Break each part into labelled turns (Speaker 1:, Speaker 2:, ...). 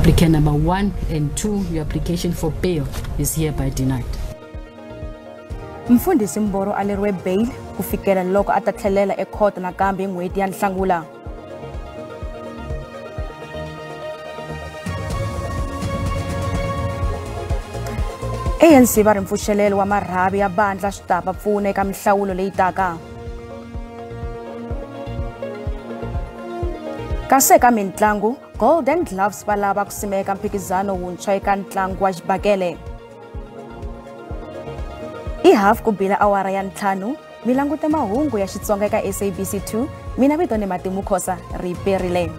Speaker 1: Applicant number 1 and 2, your application for bail is hereby denied.
Speaker 2: Mfundhisi Mboro aleriwe bail ku fikela loko a ta tlhelela ekhoto nakambe hi n'hweti ya Nhlangula. ANC va ri mpfuxelelo wa marhavi ya vandla swi ta va pfuna eka minhlawulo leyi taka. Kasi eka mintlangu, Golden Gloves va lava ku simeka mphikizano wuntshwa eka ntlangu wa xibakele. I hafu ku bila awara ya 5, mi languta mahungu ya Xitsonga eka SABC 2. Mina vito ni Matimu Khosa ri perile.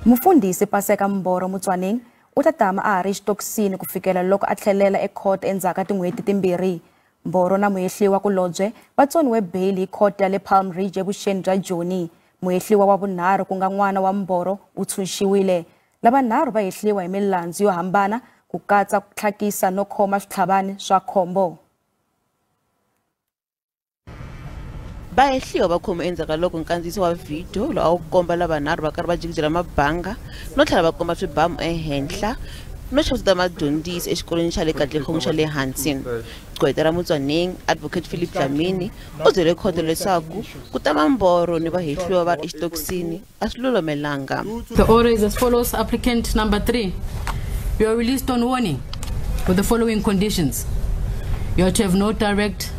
Speaker 2: Mufundhisi Paseka Mboro Mutswaneng u ta tama a ha ri xitokisini ku fikela loko a tlhelela ekhoto endzhaku ka tin'hweti timbirhi. Mboro na muhehliwa kulobye va tsoniwe beyili hi khoto ya le Palm Ridge evuxeni bya Joni. Muhehliwa wa vunharhu ku nga n'wana wa Mboro u tshunxiwile. Lavanharhu va hehliwa hi milandzu yo hambana ku katsa ku tlhakisa no khoma switlhavani swa khombo.
Speaker 3: Vahehliwa va khomiwe endzhaku ka loko nkandziyiso wa vhidiyo lowu a wu komba lavanharhu va karhi va jikijela mabanga no tlhela va komba swibamu ehenhla no xaviseta madyondzisi exikolweni xa le Katlehong xa le hansi. Gqweta ra Mutswaneng, Advocate Philip Dlamini, u byele khoto leswaku ku tama Mboro ni vahehliwa va ri exitokisini a swi lulamelanga.
Speaker 1: The order is as follows. Applicant number 3, you are released on warning with the following conditions. You are to have no direct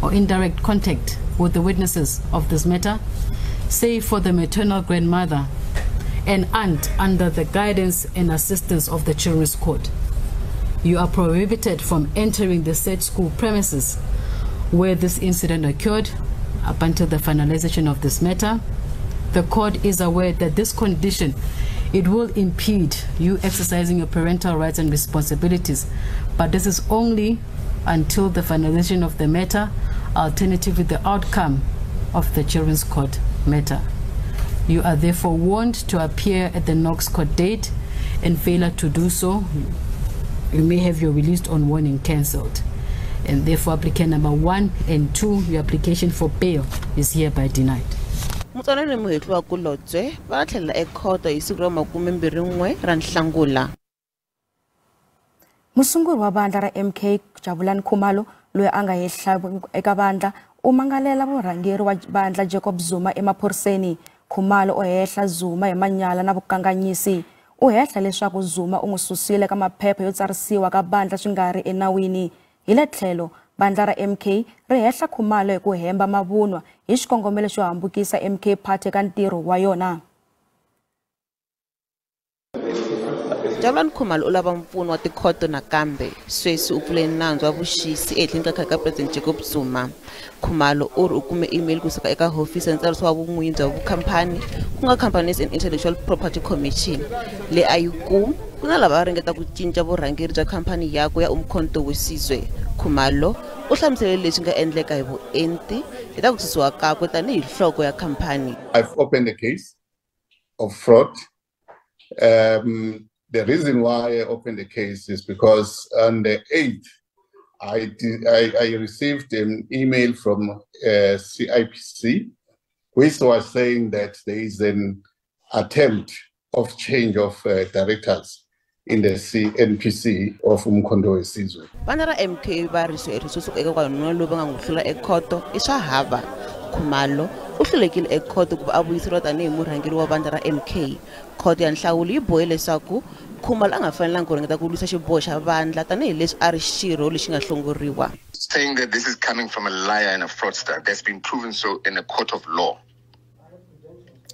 Speaker 1: or indirect contact with the witnesses of this matter, save for the maternal grandmother and aunt under the guidance and assistance of the Children's Court. You are prohibited from entering the said school premises where this incident occurred up until the finalization of this matter. The court is aware that this condition, it will impede you exercising your parental rights and responsibilities, but this is only until the finalization of the matter, alternatively the outcome of the Children's Court matter. You are therefore warned to appear at the Knox Court date, and failure to do so, you may have your release on warning cancelled. And therefore, applicant number 1 and 2, your application for bail is hereby denied.
Speaker 3: Mutswaneng ni muhehliwa kulobye va tlhelela ekhoto hi siku ra 21 ra Nhlangula.
Speaker 2: Musunguri wa vandla ra MK Jabulani Khumalo loyi a nga hehla eka vandla u mangalela vurhangeri wa vandla Jacob Zuma emaphoriseni. Khumalo u hehla Zuma hi manyala na vukanganyisi. U hehla leswaku Zuma u n'wi susile ka maphepha yo tsarisiwa ka vandla swi nga ri enawini. Hi le tlhelo, vandla ra MK ri hehla Khumalo hi ku hemba mavunwa hi xikongomelo xo hambukisa MK Party eka ntirho wa yona.
Speaker 3: Jabulani Khumalo u lava mpfuno wa tikhoto nakambe. Sweswi u pfule nandzu wa vuxisi ehenhleni ka khale ka President Jacob Zuma. Khumalo u ri u kume email kusuka eka hofisi ya ntsariso wa vun'winyi bya vukhamphani ku nga Companies and Intellectual Property Commission leyi a yi ku ku na lava va ringeta ku cinca vurhangeri bya khamphani yakwe ya Umkhonto we Sizwe. Khumalo u hlamusele leswi nga endleka hi vuenti hi ta ku susiwa kakwe tanihi nhloko ya khamphani.
Speaker 4: I've opened a case of fraud. The reason why I opened the case is because on the 8th, I received an email from CIPC, which was saying that there is an attempt of change of directors in the CNPC of Umkhonto we Sizwe.
Speaker 3: Vana ra MK va ri swihehlo swo suka eka wanuna loyi va nga n'wi hlula ekhoto i swa hava. Khumalo u hlulekile ekhoto ku va a vuyiseriwa tanihi murhangeri wa vandla ra MK. Khoto ya nhlawulo yi bohe leswaku Khumalo a nga fanelangi ku ringeta ku lwisa xiboho xa vandla tanihileswi a ri xirho lexi nga hlongoriwa.
Speaker 5: Saying that this is coming from a liar and a fraudster, that's been proven so in a court of law.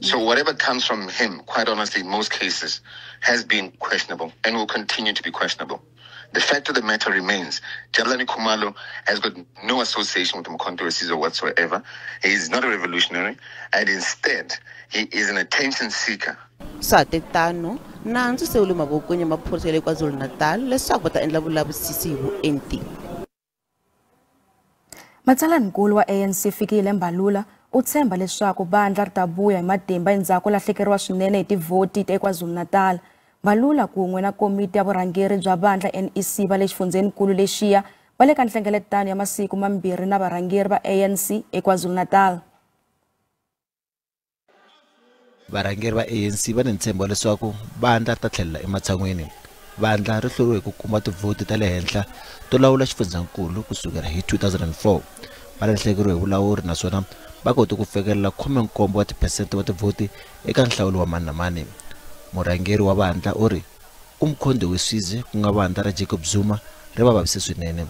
Speaker 5: So whatever comes from him, quite honestly, in most cases, has been questionable and will continue to be questionable. The fact of the matter remains, Jabulani Khumalo has got no association with Umkhonto we Sizwe whatsoever. He is not a revolutionary, and instead, he is an attention seeker.
Speaker 3: Swa tano, nandzu se wu le mavokweni ya maphorisa ya le KwaZulu-Natal leswaku va ta endla vulavisisi hi vuenti.
Speaker 2: Matsalaninkulu wa ANC Fikile Mbalula u tshemba leswaku vandla ri ta vuya hi matimba endzhaku ko lahlekeriwa swinene hi tivhoti eKwaZulu-Natal. Mbalula kun'we na komiti ya vurhangeri bya vandla NEC va le xifundzhenikulu lexiya va le ka nhlengeletano ya masiku mambirhi na varhangeri va ANC eKwaZulu-Natal.
Speaker 6: Varhangeri va ANC va ni ntshembo leswaku vandla ta tlhelela ematshan'wini. Vandla ri hluriwe hi ku kuma tivhoti ta le henhla to lawula xifundzankulu kusukela hi 2004. Va lahlekeriwe hi vulawuri naswona va kote ku fikelela 17 wa tiphesente wa tivhoti eka nhlawulo wa mani na mani. Murhangeri wa vandla u ri Umkhonto weSizwe ku nga vandla ra Jacob Zuma ri va vavise swinene.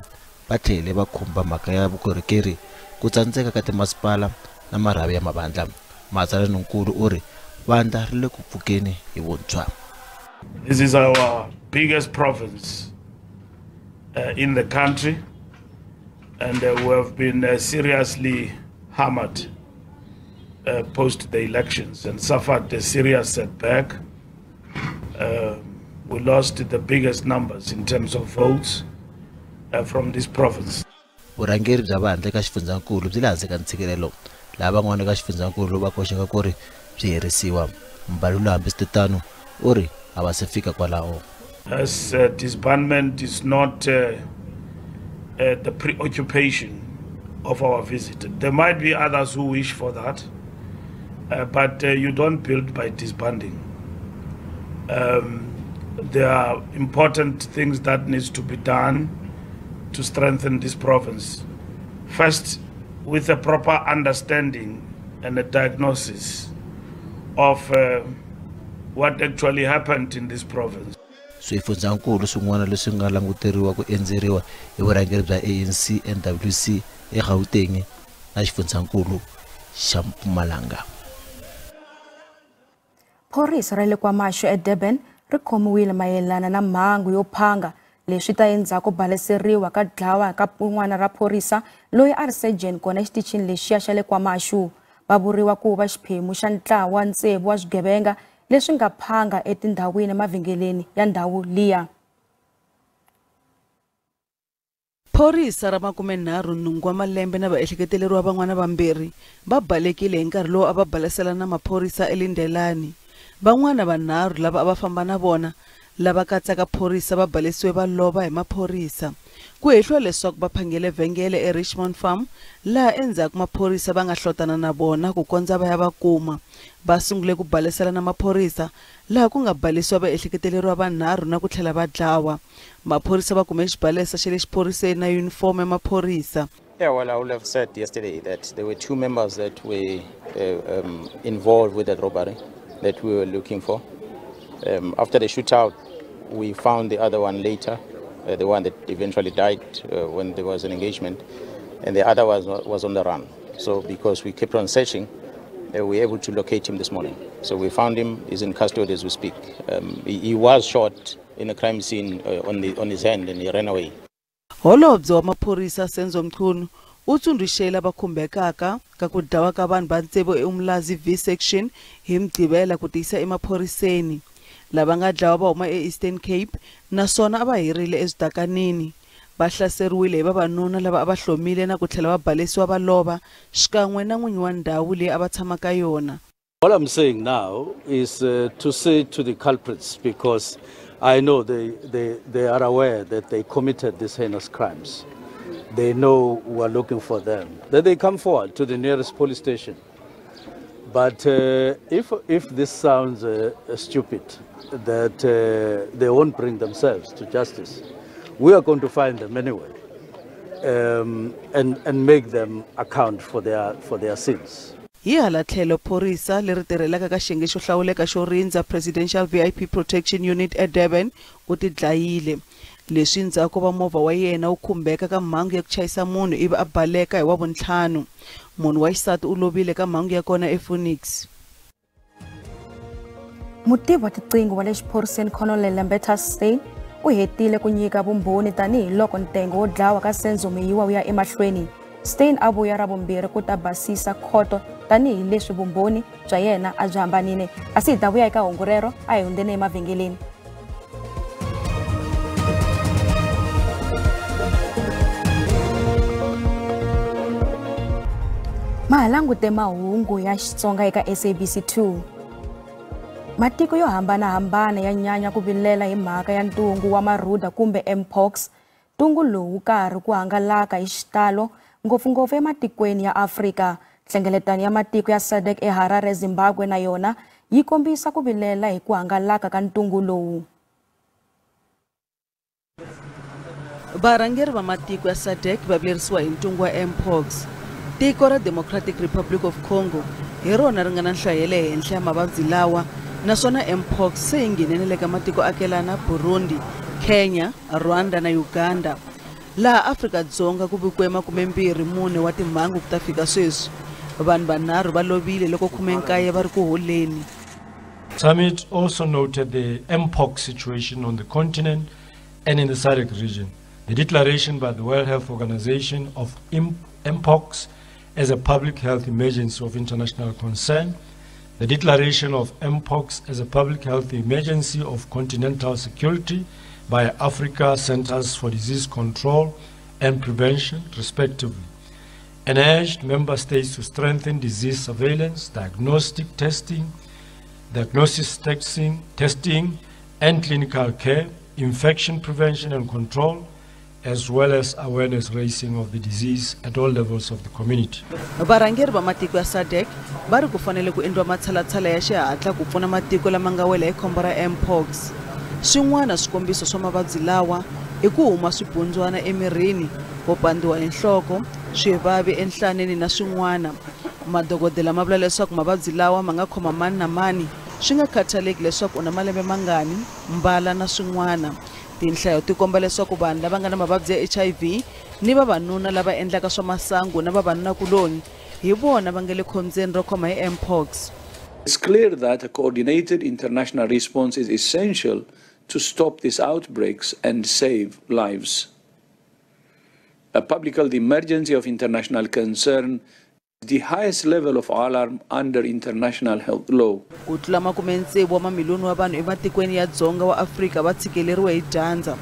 Speaker 6: Va tlhele va khumba mhaka ya vukorhokeri, ku tsandzeka ka timasipala na marhavi ya mavandla. Matsalaninkulu u ri vandla ri le ku pfukeni hi vuntshwa.
Speaker 7: This is our biggest province in the country, and we have been seriously hammered post the elections and suffered a serious setback. We lost the biggest numbers in terms of votes from this province.
Speaker 6: Vurhangeri bya vandla eka xifundzankulu byi le hansi ka ntshikelelo, laha van'wana eka xifundzankulu va koxeka ku ri byi herisiwa. Mbalula hambiswiritano u ri a va se fika kwalaho.
Speaker 7: As disbandment is not the preoccupation of our visit. There might be others who wish for that, but you don't build by disbanding. There are important things that needs to be done to strengthen this province. First, with a proper understanding and a diagnosis of what actually happened in this province.
Speaker 6: Swifundzankulu swin'wana leswi nga languteriwa ku endzeriwa hi vurhangeri bya ANC NWC eGauteng na xifundzankulu xa Mpumalanga.
Speaker 2: Phorisa ra le KwaMashu eDurban ri khomiwile mayelana na mhangu yo phanga leswi ta endzhaku baleseriwa ka dlawa ka un'wana ra phorisa loyi a ri surgeon kona exitichini lexiya xa le KwaMashu. Va vuriwa ku va xiphemu xa ntlawa wa tsevu wa swigevenga leswi nga phanga etindhawini emavhengeleni ya ndhawu liya.
Speaker 8: Phorisa ra 38 wa malembe na vaehleketeleriwa van'wana vambirhi va balekile hi nkarhi lowu a va balesela na maphorisa eLindelani. Van'wana vanharhu lava a va famba na vona lava katsaka phorisa va balesiwe va lova hi maphorisa. Ku hehliwa leswaku va phangele vhengele eRichmond Farm laha endzhaku maphorisa va nga hlotana na vona ku kondza va ya va kuma. Va sungule ku balesela na maphorisa laha ku nga balesiwa vaehleketeleriwa vanharhu na ku tlhela va dlawa. Maphorisa va kume xibalesa xa le xiphoriseni na yunifomo ya maphorisa.
Speaker 9: Yeah, well, I would have said yesterday that there were two members that were involved with that robbery that we were looking for. After the shootout, we found the other one later, the one that eventually died when there was an engagement, and the other was on the run. So because we kept on searching, we were able to locate him this morning. So we found him, he's in custody as we speak. He was shot in a crime scene on his hand and he ran away.
Speaker 8: Holobye wa maphorisa Senzo Mchunu u tsundzuxile lava khumbekaka ka ku dlawa ka vanhu va tsevu eUmlazi V section hi Mugqivela ku tiyisa emaphoriseni. Lava nga dlawa va huma eEastern Cape naswona a va herile eswidakanini. Va hlaseriwile hi vavanuna lava a va hlomile na ku tlhela va balesiwa va lova xikan'we na n'winyi wa ndhawu leyi a va tshama ka yona.
Speaker 10: All I'm saying now is to say to the culprits, because I know they are aware that they committed these heinous crimes. They know we are looking for them. That they come forward to the nearest police station. But if this sounds stupid, that they won't bring themselves to justice, we are going to find them anyway, and make them account for their sins.
Speaker 8: Hi hala tlhelo phorisa leri tirhelaka ka xiyenge xo hlawuleka xo rindza Presidential VIP Protection Unit eDurban u tidlayile. Leswi ndzhaku va movha wa yena wu khumbeka ka mhangu ya ku chayisa munhu ivi a baleka hi Wavuntlhanu. Munhu wa xisati u lovile ka mhangu ya kona ePhoenix.
Speaker 2: Mutivi wa tiqingho wa le xiphoriseni Colonel Lambertus Steyn u hetile ku nyika vumbhoni tanihiloko ntengo wo dlawa ka Senzo Meyiwa wu ya emahlweni. Steyn a vuya ra vumbirhi ku ta basisa khoto tanihileswi vumbhoni bya yena a byi hambanile. Kasi hi ta vuya eka hungu rero, a hi hundzeni emavhengeleni. Ma ha langute mahungu ya Xitsonga eka SABC 2. Matiko yo hambanahambana ya nyanya ku vilela hi mhaka ya ntungu wa marhuda kumbe mpox. Ntungu lowu karhi ku hangalaka hi xitalo ngopfungopfu ematikweni ya Afrika. Nhlengeletano ya matiko ya SADC eHarare, Zimbabwe na yona yi kombisa ku vilela hi ku hangalaka ka ntungu lowu.
Speaker 8: Varhangeri va matiko ya SADC va vilerisiwa hi ntungu wa Mpox. Tiko ra Democratic Republic of Congo hi rona ri nga na nhlayo ya le henhla ya mavabyi lawa, naswona Mpox se yi nghenelele ka matiko akelana Burundi, Kenya, Rwanda na Uganda. Laha Afrika-Dzonga ku vikiwe 24 wa timhangu ku ta fika sweswi. Vanhu vanharhu va lovile loko 19 va ri ku holeni.
Speaker 11: Summit also noted the Mpox situation on the continent and in the SADC region. The declaration by the World Health Organization of Mpox as a public health emergency of international concern, the declaration of Mpox as a public health emergency of continental security by Africa Centers for Disease Control and Prevention, respectively, and urged member states to strengthen disease surveillance, diagnostic testing, testing, and clinical care, infection prevention and control, as well as awareness raising of the disease at all levels of the community.
Speaker 8: Varhangeri va matiko ya SADC va ri ku fanele ku endliwa matshalatshala ya xihatla ku pfuna matiko lama nga wela hi khombo ra Mpox. Swin'wana swikombiso swa mavabyi lawa i ku huma swibundzwana emirini, ku pandziwa hi nhloko, swivavi enhlaneni na swin'wana. Madokodela ma vula leswaku mavabyi lawa ma nga khoma mani na mani, swi nga khathaleki leswaku u na malembe mangani, mbala na swin'wana. Tinhlayo ti komba leswaku vanhu lava nga na mavabyi ya HIV ni vavanuna lava endlaka swa masangu na vavanunakuloni hi vona va nga le khombyeni ro khoma hi Mpox.
Speaker 12: It's clear that a coordinated international response is essential to stop these outbreaks and save lives. A public health emergency of international concern, the highest level of alarm under international health law.
Speaker 8: Ku tlula 60 wa mamiliyoni wa vanhu ematikweni ya Dzonga wa Afrika va tshikeleriwe hi dyandza.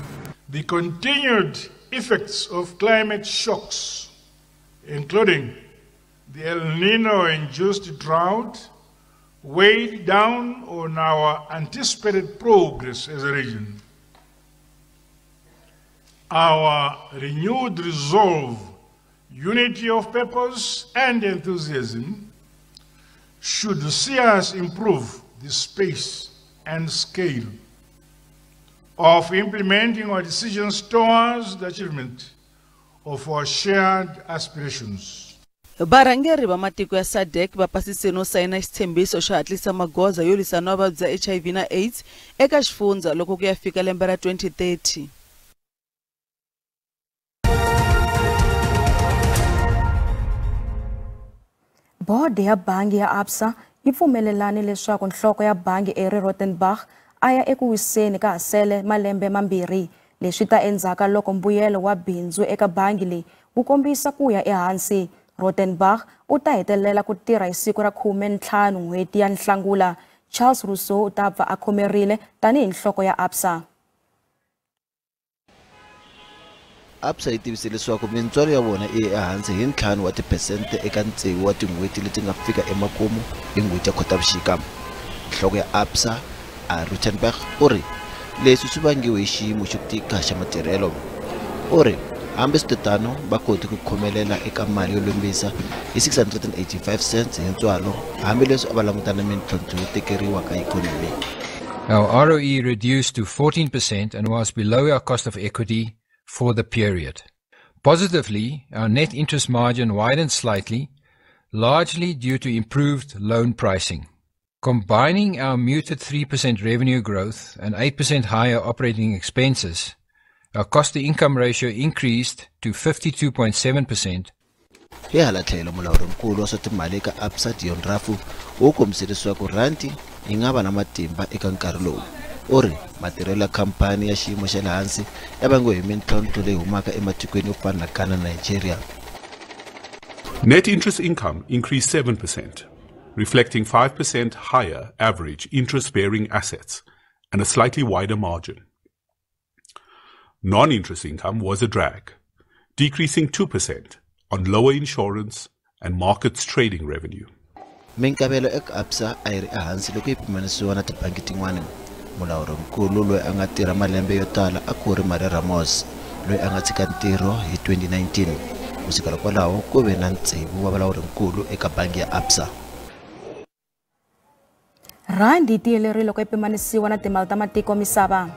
Speaker 13: The continued effects of climate shocks, including the El Nino-induced drought, weighed down on our anticipated progress as a region. Our renewed resolve, unity of purpose and enthusiasm should see us improve the space and scale of implementing our decisions towards the achievement of our shared aspirations.
Speaker 8: Varhangeri va matiko ya SADC va pasise no sayina xitshembiso xo hatlisa magoza yo lwisana na vuvabyi bya HIV na AIDS eka xifundza loko ku ya fika lembe ra 2030.
Speaker 2: Bodo ya bangi ya Absa yi pfumelelane leswaku nhloko ya bangi Ari Rautenbach a ya eku wiseni ka hasele malembe mambirhi. Leswi ta endzhaka loko mbuyelo wa bindzu eka bangi leyi wu kombisa ku ya ehansi. Rautenbach u ta hetelela ku tirha hi siku ra 15 n'hweti ya Nhlangula. Charles Rousseau u ta pfa a khomerile tanihi nhloko ya Absa.
Speaker 6: Absa yi tivise leswaku mintswalo ya vona yi ehansi hi 5 wa tiphesente eka tsevu wa tin'hweti leti nga fika emakumu hi n'hweti ya Khotavuxika. Nhloko ya Absa, Rautenbach, u ri leswi swi vangiwe hi xiyimo xo tika xa matirhelo. U ri hambiswiritano va koti ku khomelela eka mali yo lombisa hi 685 cents hi ntswalo hambileswi a va langutana na mintlhontlho yo tekeriwa ka ikhonomi.
Speaker 14: Our ROE reduced to 14% and was below our cost of equity for the period. Positively, our net interest margin widened slightly, largely due to improved loan pricing. Combining our muted 3% revenue growth and 8% higher operating expenses, our cost-to-income ratio increased to 52.7%.
Speaker 6: Hi hala tlhelo mulawurinkulu wa swa timali eka Absa Deon Raffu wu kombise leswaku randi yi nga va na matimba eka nkarhi lowu. U ri matirhelo ya khampani ya xiyimo xa le hansi ya vangiwe hi mintlhontlho leyi humaka ematikweni yo fana na Ghana na Nigeria.
Speaker 15: Net interest income increased 7%, reflecting 5% higher average interest-bearing assets and a slightly wider margin. Non-interest income was a drag, decreasing 2% on lower insurance and markets trading revenue.
Speaker 6: Minkavelo eka Absa a yi ri ehansi loko yi pimanisiwa na tibangi tin'wana. Mulawurinkulu loyi a nga tirha malembe yo tala a ku ri Maria Ramos, loyi a nga tshika ntirho hi 2019. Kusukela kwalaho ku ve na tsevu wa valawurinkulu eka bangi ya Absa.
Speaker 2: Rhandi yi tiyelerile loko yi pimanisiwa na timali ta matiko misava.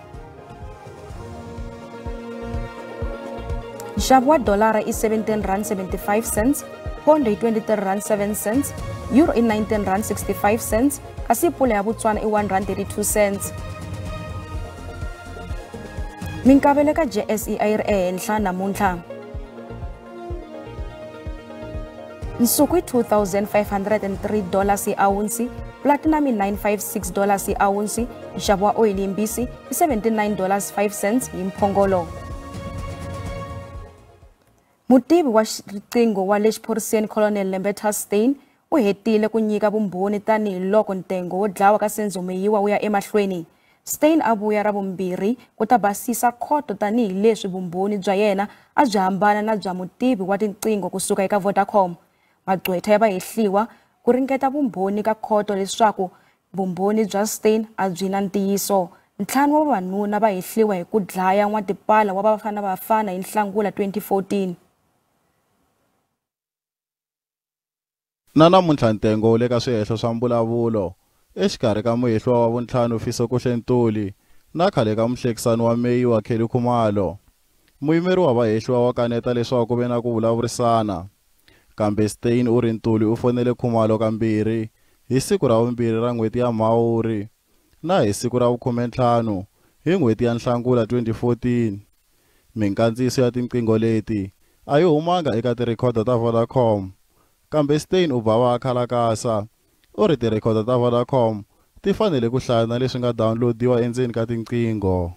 Speaker 2: Nxavo wa dolara i R17.75, pondo i R23.07, euro i R19.65, kasi pula ya Botswana i R1.32. Minkavelo ka JSE a yi ri ehenhla namuntlha. Nsuku i $2,503 hi awunsi, platinum i $956 hi awunsi, nxavo wa oyili yimbisi i $79.05 hi mphongolo. Mutivi wa riqingho wa le xiphoriseni Colonel Lambertus Steyn u hetile ku nyika vumbhoni tanihiloko ntengo wo dlawa ka Senzo Meyiwa wu ya emahlweni. Steyn a vuya ra vumbirhi ku ta basisa khoto tanihileswi vumbhoni bya yena a byi hambana na bya mutivi wa tinqingho kusuka eka Vodacom. Magqwetha ya vahehliwa ku ringeta vumbhoni ka khoto leswaku vumbhoni bya Steyn a byi na ntiyiso. 5 wa vavanuna va hehliwa hi ku dlaya n'watipala wa Bafana Bafana hi Nhlangula 2014.
Speaker 16: Na namuntlha ntengo wu le ka swihehlo swa mbulavulo exikarhi ka muhehliwa wa vuntlhanu Fisokuhle Ntuli na khale ka muhlekisani wa Meyiwa Kelly Khumalo. Muyimeri wa vahehliwa wa kaneta leswaku ku ve na ku vulavurisana, kambe Steyn u ri Ntuli u fonele Khumalo kambirhi hi siku ra vumbirhi ra n'hweti ya Mhawuri na hi siku ra vu-15 hi n'hweti ya Nhlangula 2014. Minkandziyiso ya tinqingho leti a yi humanga eka tirhikhodo ta Vodacom, kambe Steyn u bava a khalakasa u ri tirhikhodo ta Vodacom ti fanele ku hlaya na leswi nga downloadiwa endzeni ka tinqingho.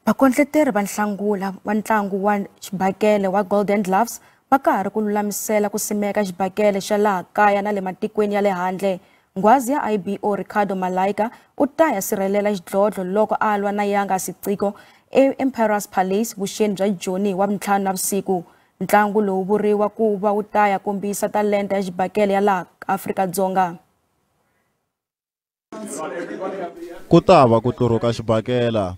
Speaker 2: Vakondleteri va nhlangula wa ntlangu wa xibakele wa Golden Gloves va karhi ku lulamisela ku simeka xibakele xa laha kaya na le matikweni ya le handle. Nghwazi ya IBO Ricardo Malaika u ta ya sirhelela xidlodlo loko a lwa na Yanga Siciko eEmperor's Palace vuxeni bya Joni wa 5 navusiku. Ntlangu lowu vuriwa ku va wu ta ya kombisa talenta ya xibakele ya laha Afrika-Dzonga.
Speaker 16: Ku ta va ku tluruka xibakela,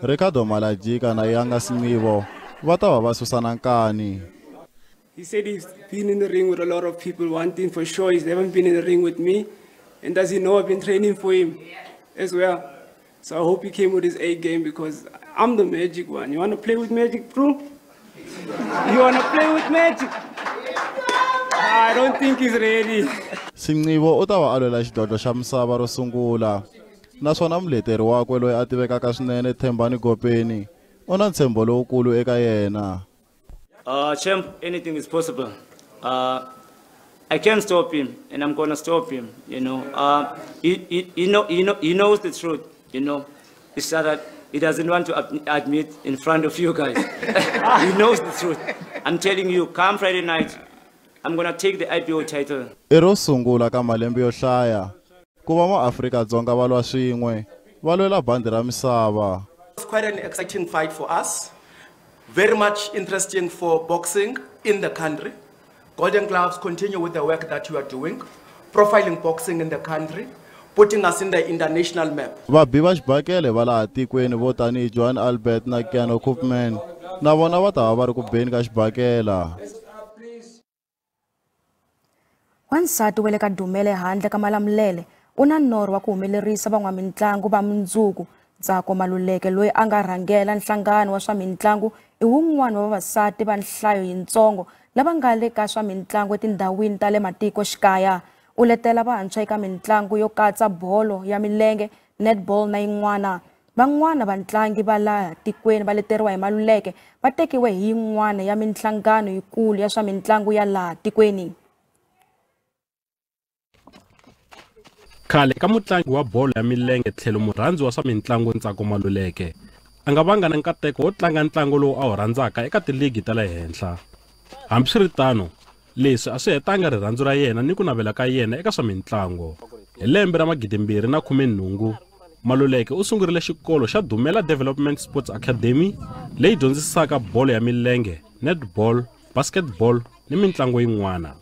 Speaker 16: Ricardo Malajika na Yanga Simivo va ta va va susana nkani.
Speaker 17: He said he's been in the ring with a lot of people. One thing for sure, he's never been in the ring with me. And does he know I've been training for him as well? So I hope he came with his A game because I'm the magic one. You want to play with magic, bro? You want to play with magic? I don't think he's ready.
Speaker 16: Sinqivo u ta va a lwela xidlodlo xa misava ro sungula, naswona muleteri wakwe loyi a tivekaka swinene Thembani Gopeni u na ntshembo lowukulu eka yena.
Speaker 18: Champ, anything is possible. I can stop him, and I'm gonna stop him. You know, he knows the truth. You know, it's that he doesn't want to admit in front of you guys. He knows the truth. I'm telling you, come Friday night, I'm gonna take the IBO title.
Speaker 16: I ro sungula ka malembe yo hlaya ku va maAfrika-Dzonga va lwa swin'we va lwela bandi ra misava.
Speaker 19: It's quite an exciting fight for us. Very much interesting for boxing in the country. Golden Gloves continue with the work that you are doing, profiling boxing in the country, putting us in the international map.
Speaker 16: Vabi va xibakele va laha tikweni vo tanihi Joan Albert na Keanu Koopman na vona va ta va va ri ku beni ka xibakela.
Speaker 2: Wansati wa le ka Dumele handle ka Malamulele u na norho wa ku humelerisa van'wamintlangu va mundzuku. Ntsako Maluleke loyi a nga rhangela nhlangano wa swa mintlangu i wun'wana wa vavasati va nhlayo yintsongo lava nga le ka swa mintlangu etindhawini ta le matikoxikaya. U letela vantshwa eka mintlangu yo katsa bolo ya milenge, netball na yin'wana. Van'wana vatlangi va laha tikweni va leteriwa hi Maluleke va tekiwe hi yin'wana ya minhlangano yikulu ya swa mintlangu ya laha tikweni.
Speaker 20: Khale ka mutlangi wa bolo ya milenge tlhelo murhandzi wa swa mintlangu Ntsako Maluleke a nga vanga na nkateko wo tlanga ntlangu lowu a wu rhandzaka eka tiligi ta le henhla. Hambiswiritano, leswi a swi hetanga rirhandzu ra yena ni ku navela ka yena eka swa mintlangu. Hi lembe ra 2018, Maluleke u sungurile xikolo xa Dumela Development Sports Academy leyi dyondzisaka bolo ya milenge, netball, basketball ni mintlangu yin'wana.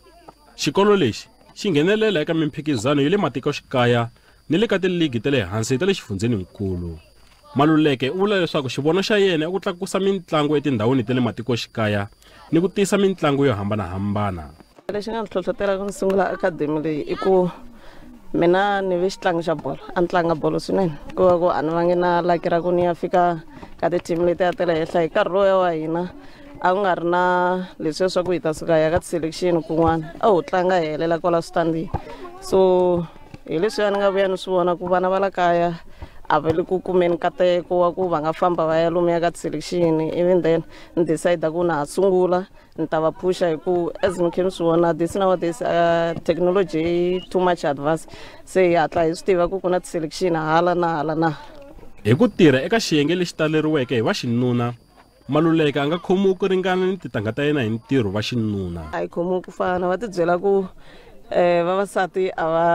Speaker 20: Xikolo lexi xi nghenelela eka mimphikizano ya le matikoxikaya ni le ka tiligi ta le hansi ta le xifundzheninkulu. Maluleke u vula leswaku xivono xa yena i ku tlakusa mitlangu etindhawini ta le matikoxikaya ni ku tisa mitlangu yo hambanahambana.
Speaker 21: Lexi nga ni hlohlotelaka ku sungula academy leyi i ku mina ni ve xitlangi xa bolo, a ni tlanga bolo swinene ku va ku a ni vangi na laki ra ku ni ya fika ka ti-team letiya ta le henhla. Hi nkarhi lowuya wa hina a ku nga ri na leswiya swa ku hi ta suka hi ya ka ti-selection kun'wana, a ho tlanga hi helela kwala switandini. So hi leswiya ni nga vuya ni swi vona ku vana va la kaya a va le ku kumeni nkateko wa ku va nga famba va ya lomuya ka ti-selection. Even then ni decide ku na ha sungula ni ta va phusha hi ku as ni khe ni swi vona this nowadays technology yi too much advance, se hi hatla hi swi tiva ku ku na ti-selection hala na hala na.
Speaker 20: Hi ku tirha eka xiyenge lexi taleriweke hi vaxinuna, Maluleke a nga khomiwi ku ringana ni tintangha ta yena hi ntirho va xinuna.
Speaker 21: A hi khomiwi ku fana, va tibyela ku vavasati a va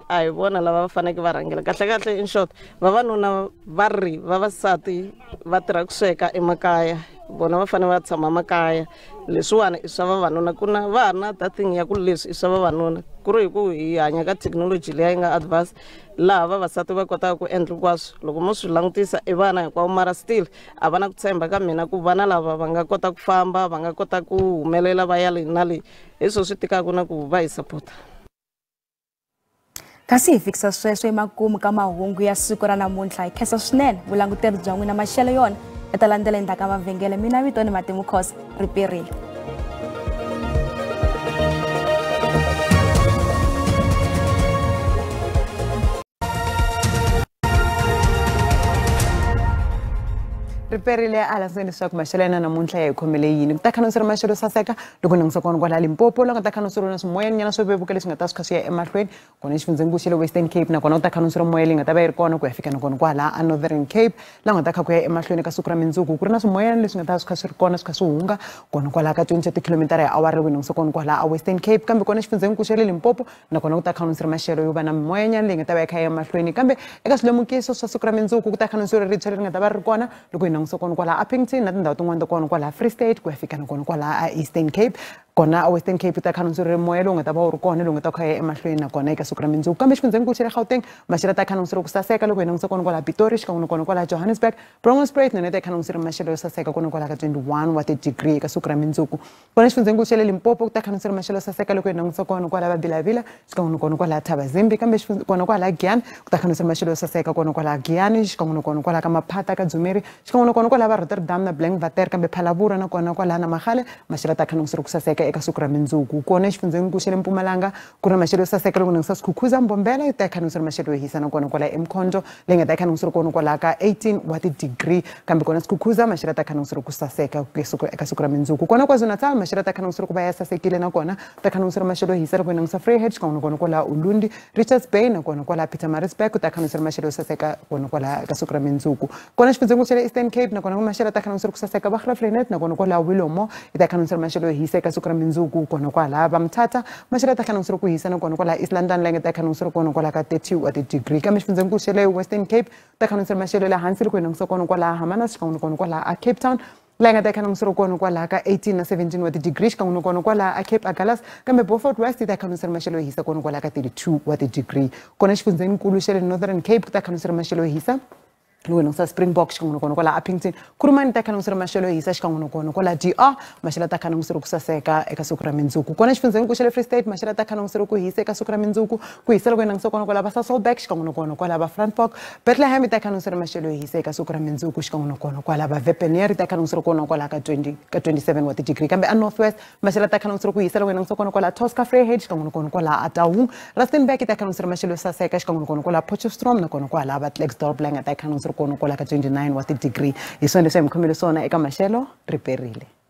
Speaker 21: a hi vona lava va faneleke va rhangela. Kahle kahle in short, vavanuna va ri vavasati va tirha ku sweka emakaya, vona va fanele va tshama makaya. Leswiwani i swa vavanuna, ku na va ha ri na that thing ya ku leswi i swa vavanuna, ku ri hi ku hi hanya ka thekinoloji leyi nga advance laha vavasati va kotaka ku endla hinkwaswo. Loko mo swi langutisa i vana hinkwavo, mara still a va na ku tshemba ka mina ku vana lava va nga kota ku famba, va nga kota ku humelela va ya le na le. Hi swona swi tikaka na ku va hi support.
Speaker 2: Kasi hi fikisa sweswo emakumu ka mahungu ya siku ra namuntlha. Hi khensa swinene vulanguteri bya n'wina. Maxelo yona ya ta landzela endzhaku ka mavhengele. Mina vito ni Matimu Khosa, ri perile.
Speaker 22: Riperile a laseni leswaku maxelo ya namuntlha ya hi khomele yini. Ku ta kha no swi ri maxelo saseka loko langutisa kona kwala Limpopo, la nga ta kha no swi ri na swimoyanyana swo vevuka leswi nga ta swi kha swi ya emahlweni kona exifundzheni xa le Western Cape, nakona ku ta kha no swi ri moya leyi nga ta va yi ri kona ku ya fika nakona kwala a Northern Cape, la nga ta kha ku ya emahlweni ka siku ra mundzuku ku ri na swimoyana leswi nga ta swi kha swi ri kona swi kha swi hunga kona kwala ka 20 tikhilomitara hi awara loko hi langutisa kona kwala a Western Cape. Kambe kona exifundzheni xa le Limpopo nakona ku ta kha no swi ri maxelo yo va na mimoyanyana leyi nga ta va yi kha ya emahlweni. Kambe eka swilemukiso swa siku ra mundzuku ku ta kha no swi ri ritshwa leri nga ta va ri kona loko hi langutisa kona kwala Upington na tindhawu tin'wana ta kona kwala Free State ku ya fika nakona kwala a Eastern Cape. Kona a Western Cape ta kha no swi ri moya lowu nga ta va wu ri kona lowu nga ta kha ya emahlweni nakona eka siku ra mundzuku. Kambe xifundzheni xa le Gauteng maxelo ta kha no swi ri ku saseka loko hi langutisa kona kwala Pretoria xikan'we nakona kwala Johannesburg, Bronkhorstspruit na ta kha no swi ri maxelo yo saseka kona kwala ka 21 wa ti-degree eka siku ra mundzuku. Kona xifundzheni xa le Limpopo ku ta kha no swi ri maxelo yo saseka loko hi langutisa kona kwala Babilavila xikan'we nakona kwala Thabazimbi. Kambe kona kwala Giyani ku ta kha no swi ri maxelo yo saseka kona kwala Giyani xikan'we nakona kwala ka Maphata ka Dzumeri xikan'we nakona kwala va Rotterdam na Blankwater. Kambe Phalaborwa nakona kwala na Magale maxelo ta kha no swi ri ku saseka eka siku ra mundzuku. Kona exifundzheni xa le Mpumalanga ku ri maxelo yo saseka loko langutisa Skhukhuza Mbombela yi ta kha no swi ri maxelo yo hisa nakona kwala eMkhonto leyi nga ta kha no swi ri kona kwala ka 18 wa ti-degree. Kambe kona Skhukhuza maxelo ta kha no swi ri ku saseka eka siku ra mundzuku. Kona KwaZulu-Natal maxelo ta kha no swi ri ku va ya sasekile nakona ta kha no swi ri maxelo yo hisa loko langutisa Vryheid xikan'we nakona kwala Ulundi, Richards Bay nakona kwala Pietermaritzburg ku ta kha no swi ri maxelo yo saseka kona kwala ka siku ra mundzuku. Kona xifundzheni xa le Eastern Cape nakona maxelo ta kha no swi ri ku saseka va Graaff-Reinet nakona kwala Willowmore yi ta kha no swi ri maxelo yo hisa eka siku ra mundzuku. Kona kwala va Mthatha maxelo ta kha no swi ri ku hisa nakona kwala East London leyi nga ta kha no swi ri kona kwala ka 30 wa ti-degree. Kambe xifundzheni xa le Western Cape ta kha no swi ri maxelo le hansi loko hi langutisa kona kwala Hermanus xikan'we nakona kwala a Cape Town leyi nga ta kha no swi ri kona kwala ka 18 na 17 wa ti-degree xikan'we nakona kwala a Cape Agulhas. Kambe Beaufort West yi ta kha no swi ri maxelo yo hisa kona kwala ka 32 wa ti-degree. Kona xifundzheninkulu xa le Northern Cape ku ta kha no swi ri maxelo yo hisa loko hi langutisa Springbok xikan'we nakona kwala Upington, Kurumani ta kha no swi ri maxelo yo hisa xikan'we nakona kwala DR maxelo ta kha no swi ri ku saseka eka siku ra mundzuku. Kona xifundzheni xa le Free State maxelo ta kha no swi ri ku hisa eka siku ra mundzuku, ku hisa loko hi langutisa kona kwala va Sasolburg xikan'we nakona kwala va Frankfort, Bethlehem ta kha no swi ri maxelo yo hisa eka siku ra mundzuku xikan'we nakona kwala va Wepener ta kha no swi ri kona kwala ka 20 ka 27 wa ti-degree. Kambe a North West maxelo ta kha no swi ri ku hisa loko hi langutisa kona kwala Tosca Vryheid xikan'we nakona kwala Taung, Rustenburg ta kha no swi ri maxelo yo saseka xikan'we nakona kwala Potchefstroom nakona kwala va Klerksdorp leyi nga ta kha no swi ri kona kwala ka 29 wa ti-degree. Hi swona leswi hi mi khomele swona eka maxelo. Riperile.